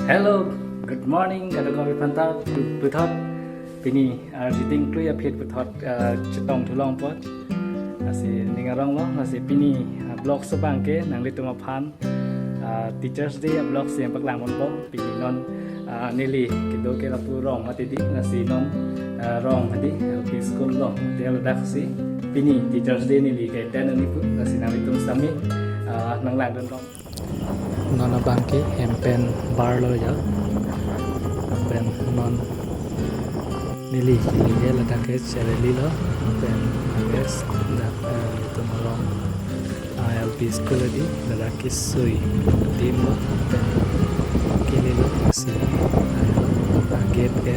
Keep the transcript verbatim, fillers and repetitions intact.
Hello, good morning kadokave aphanta. Puthot pini arjiding klui aphi puthot, ah, chetong thulong apot. Lasi ning aronglo, lasi pini, ah, vlog so abangke nanglitum aphan, ah, Teachers Day a-vlog si nangpaklang ponpo. Pini non, ah, neli kedo ke lapu Rong mati di, lasi non, ah, Rong mati di L P school lo. Dia ladak si pini Teachers Day neli ke-attend nangji pu, lasi nanglitum sitame, ah, nanglangdun long. Non abangke hem pen barlo ya. Pen non neli kili ke ladak ke Chereli lo. Pen ages dak, eh, itum Rong, ah, L P school di ladak kesui tim lo. Pen kili lo si, ah, gate ke